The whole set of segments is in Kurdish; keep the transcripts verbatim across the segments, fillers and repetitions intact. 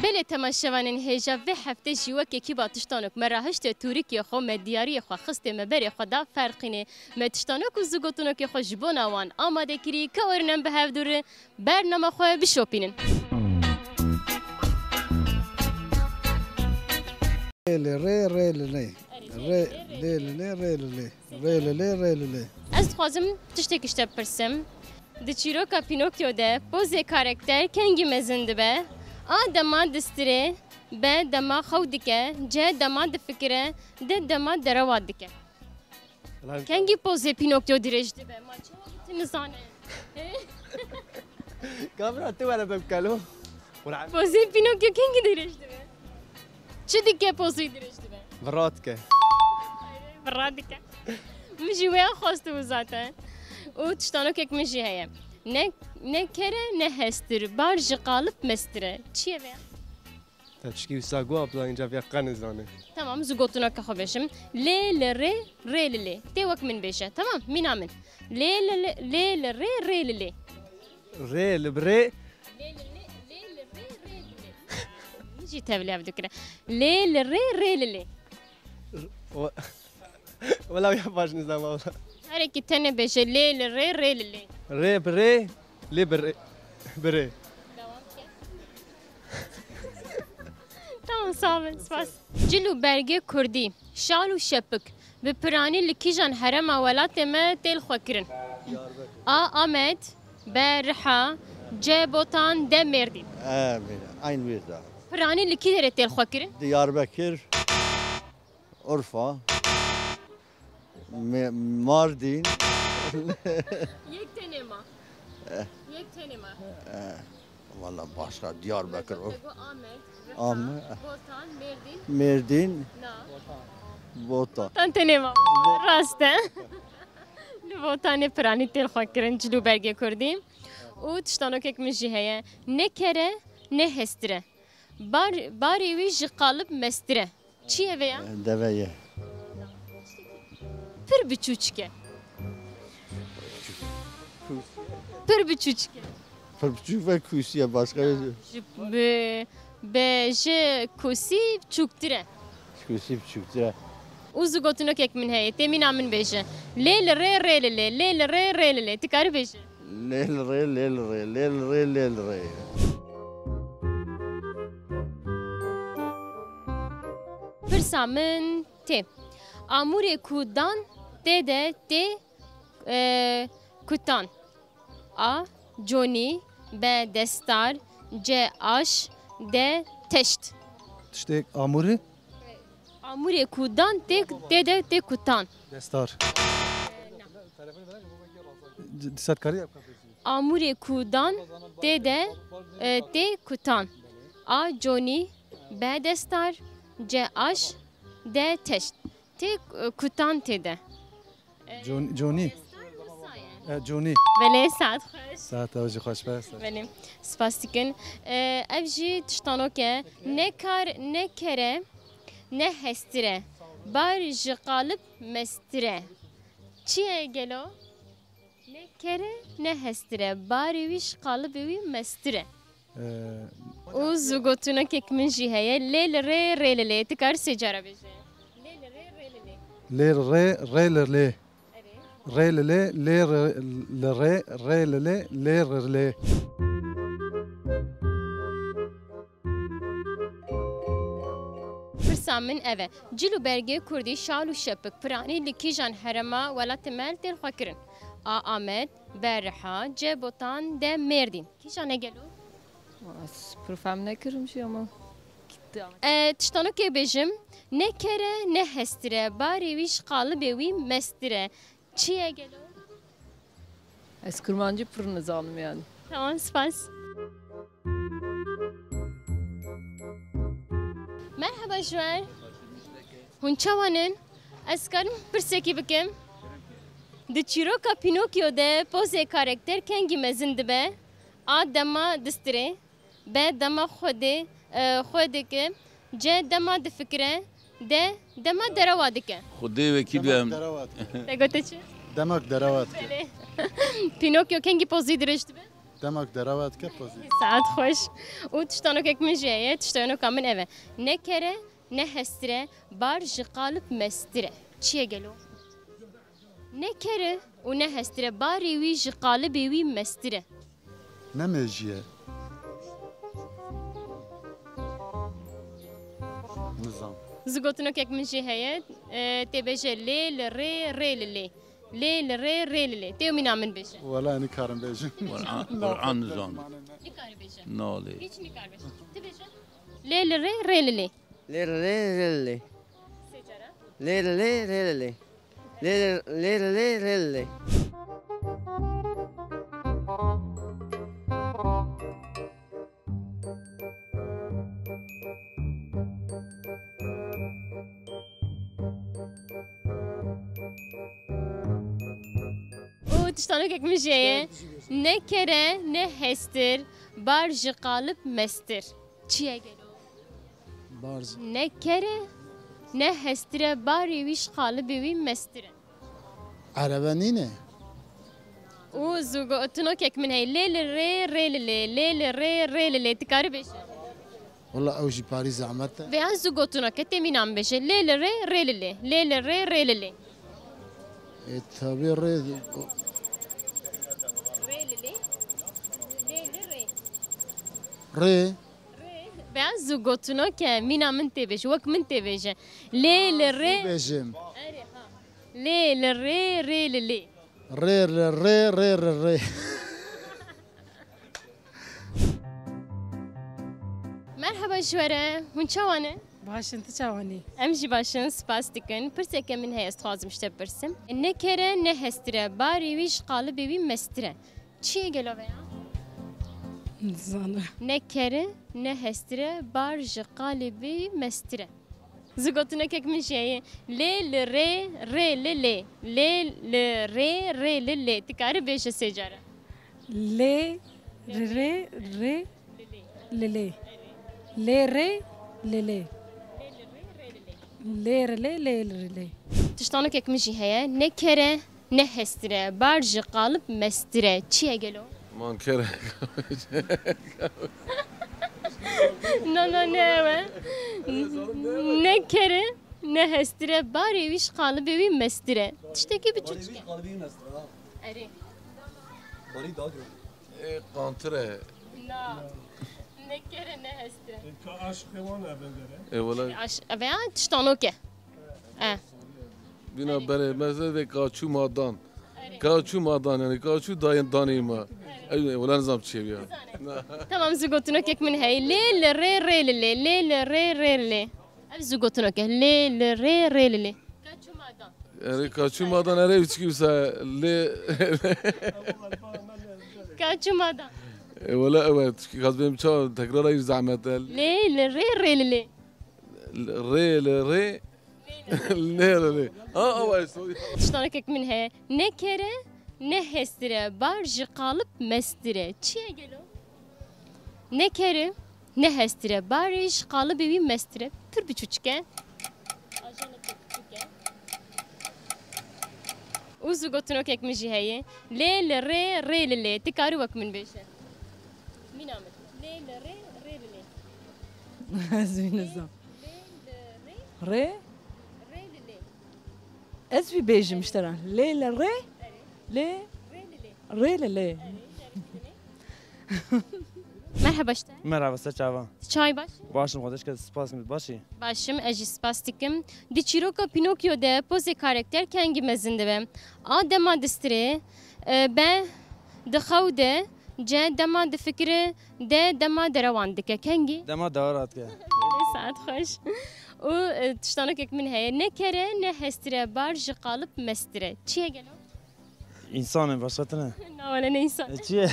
Belê temaşevanên hêja vê heftê jî wekekî ba tiştanok me rahişte tûrikê xwe, me diyariyê xwe xistê me berê xwe da ferqînê. Me tiştanok û zigotinokê xwe ji bona wan amade kirî, ke werin em bi hev dû re bernama xwe bişopînin. Rê li rê, rê li lê. Rê, lê li lê, rê li lê. Rê li lê, rê li lê. Ez dixwazim tiştekî ji te bipirsim. Di çîroka Pînokyo de pozê karekter kengî mezin dibe? A dema distirê, B dema xew dike, C dema difikire, D dema derewa dike. Lan kengî pozê Pînokyo dirêj dibe? Ma çawa tu nizane? Kamera tu were bim kelo. Pozê Pînokyo kengî dirêj dibe? Çi dike pozê dirêj dibe? Vira dike. Vira dike. Min jî wê xwestibû zaten. Û tiştanokek min jî heye. Ne, ne kere ne hestir, bar ji qalib mestir e. Çi ye vê ya? Te tişkî wisa got, abla, înca vê qe nizane. Tamam, ez gotineke xwe bêjim. Lê li rê, rê li lê. Tê wek min bêje. Tamam, mîna min. Lê li lê, lê li rê, rê li lê. Rê li bi rê. Lê li lê, lê li rê, rê li lê. Min jî tevlî ev dikire. Lê li rê, rê li lê. O- Wela ya baş nizam wela. Carekî tenê bêje, lê li rê, rê li lê. Rê bi rê, lê bi rê. Bi rê. Devam ke. Tamam, sağ olun, spas. Cil û bergê kurdî, şal û şepik, bi piranî li kîjan herêma welatê me tê lixwekirin? A Amed, B Riha, C Botan, D Mêrdîn. Emin, eyn wê de. Piranî li kî derê tê lixwekirin? Diyarbekir. Urfa, Me- Mardin. Yek tenê ma. Eh. Yek tenê ma. Eh, valla başka Diyarbakır, Urfa. Te got Amed, Riha, Amed. Botan, Mêrdîn. Mêrdîn. Na. Botan. Botan tenê ma. Bo- Rast e. Li Botanê piranî tê lixwekirin, cil û bergê kurdî. Û tiştanokek min jî heye. Ne kere, ne hestir e. Bar, barê wî ji qalib mestir e. Çi ye vê ya? Deve ye. Pir biçûçik e. Pir biçûçik e. Pir biçûk ve kûsî ye, başka bir şey. Ji bi, bi ji kûsî biçûktir e. Kûsî biçûktir e. Û zigotinokek min heye, tê mîna min bêje. Lê li rê, rê li lê, lê li rê, rê li lê. Tu karî bêjî? Lê li rê, lê li rê, lê li rê, lê li rê. Pirsa min tê. Amûrê ku dan tê de tê, e, kutan. A, conî, B, destar, C, aş, D, teşt. Tiştê amûrê? Amûrê ku dan tê, tê de tê kutan. Destar. C-, di sedkarî yap. Amûrê ku dan tê de, e, tê kutan. A, conî, B, destar, C, aş, D, teşt. Tê, e, kutan tê de. Con-, Conî. E, Conî. Belê, saet xweş. Saet ew jî xweş be. Belê, spas dikin. E, ev jî tiştanok e. Ne kar, ne kere, ne hestire. Bar ji qalib mestire. Çi ye gelo? Ne kere, ne hestire. Barê wî ji qalibê wî mestire. Ee, Û zigotinokek min jî heye. Lê li rê, rê li lê. Tu kar sê cara bêje. Lê li rê, rê li lê. Lê li rê, rê li lê. Erê. Rê li lê, lê ri-, li rê, rê li lê, lê ri lê. Pirsa min ev e. Cil û bergê kurdî, şal û şepik, piranî li kîjan herêma welatê me tê lixwekirin? A, Amed, B, Riha, C, Botan, D, Mêrdîn. Kîjan e gelo? Ez pir fehm nekirim jî ama gitti ama. E, tiştanokê bêjim, ne kere ne hestire, barê wî ji qalibê wî mestire. Çi ye gelo? Ez kurmancî pir nizanim yani. Tamam, spas. Merhaba ji we. Hûn çawan in? Ez karim pirsekî bikim? Di çîroka Pînokyo de pozê karekter kengî mezin dibe? A dema distirê, B dema xwedê, e, xwe dike, C dema difikire, D dema derewa dike. Xwedê wekî Demek em derewa dike. Te gote çi? Demek derewa dike. Belê. Pînokyo kengî pozî dirêj dibe? Demek derawa dike pozî. Saet xweş. Û tiştanokek min jî heye, tiştanoka min ev e. Ne ker e, ne hestir e, bar ji qalib mestir e. Çi ye gelo? Ne ker e û ne hestir e, barê wî ji qalibê wî mestir e. Ne mêjî ye. Nizam. Zû gotinokek min jî heye, e, tê bêje lê li rê, rê li lê. Lê li rê, rê li lê. Tê û mîna min bêje. Wela nikarim bêjim. Qur'an, Qur'an nizam. Nikare bêje. Nalê. Hiç nikare bêje. Ti bêje. Lê li rê, rê li lê. Lê li rê, rê li lê. Sê cara. Lê li rê, rê li lê. Lê li, lê li rê, rê li lê. Û tiştanokek min jê ye. Ne ker e, ne hestir, bar ji qalib mestir. Çi ye gelo? Barz. Ne ker e, ne hestir e, barê wî ji qalibê wî mestir e. Erebe nîne. Û zû gotinokek min heye. Lê li rê, rê li lê. Lê li rê, rê li lê. Ti karî bêje. Wala ew jî parî zehmet e. Veya zû gotinokek tê mîna min bêje. Lê li rê, rê li lê. Lê li rê, rê li lê. E, tabi rê... Rê li lê. Lê li rê. Rê. Veya zû gotinokek mîna min tê bêje. Wek min tê bêje. Lê li rê. Bêjim. Erê, ha. Lê li rê, rê li lê. Rê li rê, rê li rê. Merhaba ji we re, hûn çawa ne? Baş in, tu çawa nî? Em jî baş in, spas dikin. Pirseke min heye, ez dixwazim ji te bipirsim. Ne ker e, ne hestir e, barê wî ji qalibê wî mestir e. Çi ye gelo veya? Nizanim. Ne ker e, ne hestir e, bar ji qalibê wî mestir e. Zû gotinokek min jê ye. Lê li rê, rê li lê. Lê li rê, rê li lê. Ti karî bêje sê cara. Lê, rê, rê, li lê. Lê rê, li lê. Lê rê, lê, lê rê, lê. Tiştanokek min jî heye. Ne ker e, ne hestir e. Bar ji qalib mestir e. Çi ye gelo? Man ker e. No, no, ne ew e. Ne ker e, ne hestir e. Barê wî ji qalibê wî mestir e. Tiştekî biçûçik e. Erê. Ê, qantir e. Na. Ne ker e, ne hestir e. Ka aşiqê wan e bendere. Ê, wela Aş-, veya tiştanoke. E. bîna berê, mesela de kaçû madan. Kaçû madan, yani kaçû dayên danê ma. Ey, wela nizam çi ya. Tamam, zû gotinokek min heye. Lê li rê, rê li lê. Lê li rê, rê li lê. Ev zû gotinok e. Lê li rê, rê li lê. Kaçû madan. Yani kaçû madan ere üç gibi sa le. Kaçû madan. E, wela evet, çünkü gaz benim çav tekrar ayır zahmet el. Lê li rê, rê li lê. Rê le rê. Ne le rê. Ha, ama sorry. Tiştanokek min heye. Ne ker e, ne hestir e, bar ji qalib mestir e. Çi ye gelo? Ne ker e, ne hestir e, barê ji qalibê wî mestir e. Pir biçûçik e. Ajanekek biçûk e. Û zû gotinokek min jî heye. Lê li rê, rê li lê. Ti karî wek min bêje. Mîna min. Lê li rê, rê li lê. Ez wî nizam. Lê li rê, Rê, rê li lê. ez wî bêjim ji te re. Lê li rê, lê, Rê li lê. rê li lê. Merhaba işte. Merhaba, se çava? Çay baş? Başım, xwedê şikir, spas kim, başî? Başim, ez jî spas dikim. Di çîroka Pinokyo de pozê karakter kengî mezin dibe? A dema distirê, e, B di xew de, C dema difikire, D dema derewan dike. Kengî? Dema dewar hatike. Saet xweş. Û, e, tiştanokek min heye. Ne ker e, ne hestir e, bar ji qalib mestir e. Çi ye gelo? İnsanın başkasını. Na wele ne insan. E, çi ye?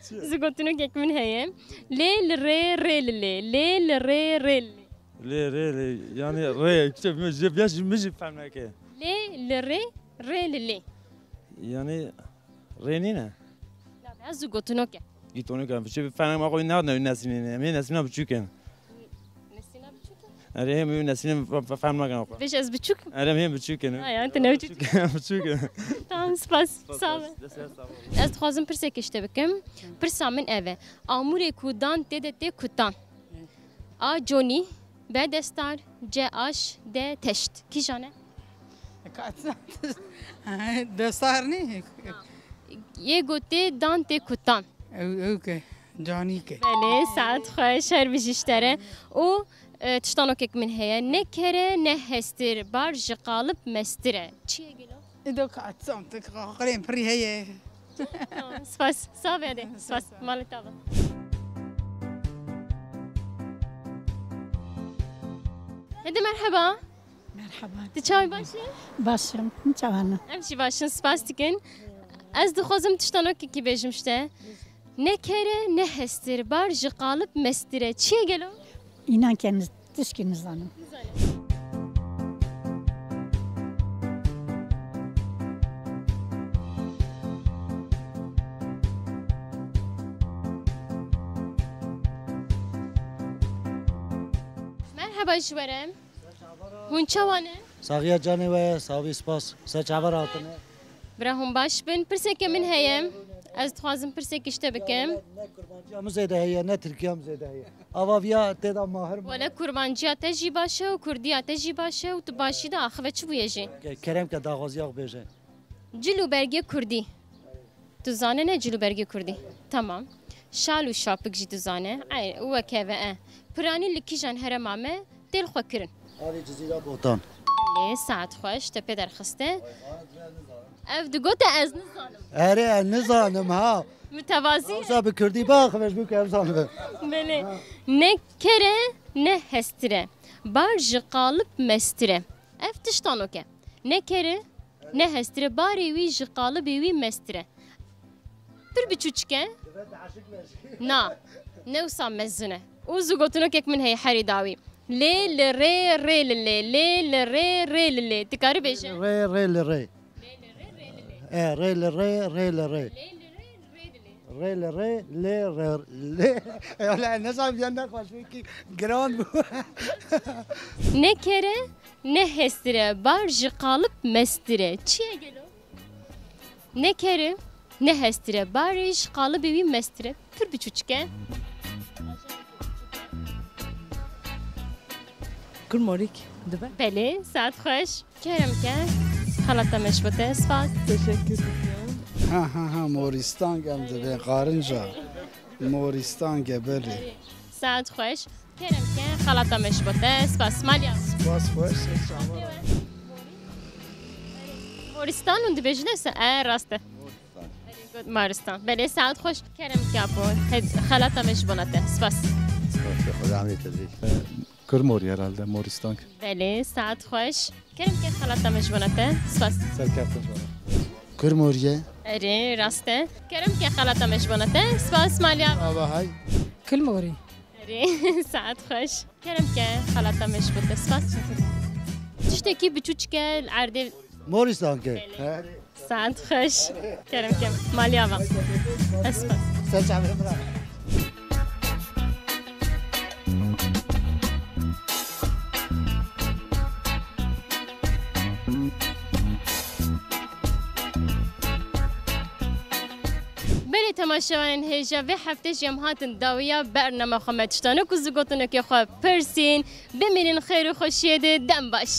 Zû gotinokek min heye. Lê li rê, rê li lê. Lê li rê, rê li lê. Lê, rê, rê. Yani rê, işte, mi ji, ya ji, mi ji fehmeke. Lê li rê, rê li lê. Yani rê nîne? Na be, ez zû gotinok e. Gîtonok e. Şey, fehmek ma koy ne, ne, nesînî ne. Mi nesîna biçûk e. Nesîna biçûk e? Erê, hê min Nesrîn fe-, fe-, fehm nakin xwe. Bêj ez biçûk. Erê, hê biçûk in. Ha, ya, tu ne biçûk. Biçûk in. Tamam, spas. Sağ ol. Destê sağ ol. Ez dixwazim pirsekê ji te bikim. Pirsa min ev e. Amûrê ku dan tê de tê kutan. A. Conî, B. Destar, C. Aş, D. Teşt. Kîjan e? Destar nî? Yê ku tê dan tê kutan. Ew, ew ke, canî ke. Belê, saet xweş, her bijî ji te re. Û, e, tiştanokek min heye. Ne ker e, ne hestir, bar ji qalib mestir e. Çi ye gelo? Îdo ka çam, tu ka qirên pirî heye. Tamam, spas. Sağ ol, hadi. Spas. Malê te ava. Hadi merhaba. Merhaba. Tu çawa baş e? Baş im. Çawan e? Em jî baş in, spas dikin. Ez dixwazim tiştanokekî bêjim ji te. Ne ker e, ne hestir, bar ji qalib mestir e. Çi ye gelo? Înan ke niz-, tişkî nizanim. Merhaba ji we re. Hûn çawa ne? Saxiya canê we ye, saxbî spas. Se çavar hatine. Bira hûn baş bin. Pirseke min heye. Ez dixwazim pirsekî ji te bikim. Ne, ne kurmanciya min zêde heye, ne tirkiya min zêde heye. Ava viya tê de mahir. Wele kurmanciya te jî baş e û kurdiya te jî baş e û tu başî de axive çi bûye jî? Ke-, kerem ke daxwaziya xwe bêje. Cil û bergê kurdî. Tu zane ne cil û bergê kurdî? Tamam. Şal û şapik jî tu zane. Ey, û wek heve e. Piranî li kîjan herêma me tê li xwe kirin? Alî Cizîra Botan. Lê saet xweş, te pê derxiste. Ev digote ez nizanim. Erê, ez nizanim ha. Mütevazî. Wisa bi kurdî bax, ez bû ke ez zanim. Belê. Ne ker e, ne hestir e. Bar ji qalib mestir e. Ev tiştanok e. Ne ker e, ne hestir e. Barê wî ji qalibê wî mestir e. Pir biçûçik e. Na, ne wisa mezin e. Û zû gotinokek min heye herî dawî. Lê li rê, rê li lê, lê li rê, rê li lê. Dikarî bêje? Rê, rê li rê. E, rê li rê, rê li rê. Lê li rê, rê li lê. Rê li rê, lê rê, lê. Wele, ne zam yan ne xweş bû ki giran bû. Ne ker e, ne hestir e, bar ji qalib mestir e. Çi ye gelo? Ne ker e, ne hestir e, barê ji qalibê wî mestir e. Pir biçûçik e. Kurmorîk dibe? Belê, saet xweş. Kerem ke, xelata me ji bo te, spas. Teşekkür ediyorum. Ha, ha, ha, morîstan em dibê, qarinca. Morîstan ge, belê. Saet xweş. Kerem ke, xelata me ji bo te, spas. Maliya. Spas xweş, ser çava. Morîstan hûn dibêjin, e, rast e. Good, Maristan. Belê, saet xweş. Kerem ke apo. Hed-, xelata me ji bona te. Spas. Spas, Xwedê amê te dibêj. Kurmorî herhalde, Moristan. Belê, saet xweş. Kerem ke xelata me ji bona te. Spas. Serkeftin ji bona. Kurmorî ye. Erê, rast e. Kerem ke xelata me ji bona te. Spas, Maliya. Ava hay. Kurmorî. Erê, saet xweş. Kerem ke xelata me ji bo te. Spas. Tiştekî biçûçik e li erdê. Moristan ke. Belê. He. Saet xweş. Kerem ke. Maliya va. Ez spas. Sen çavê min re. Belê temaşevanên hêja, vê hefte jî em hatin dawiya bernama xwe me tiştanok û zigotinokê xwe pirsîn. Bimînin xêr û xweşiyê de, dem baş.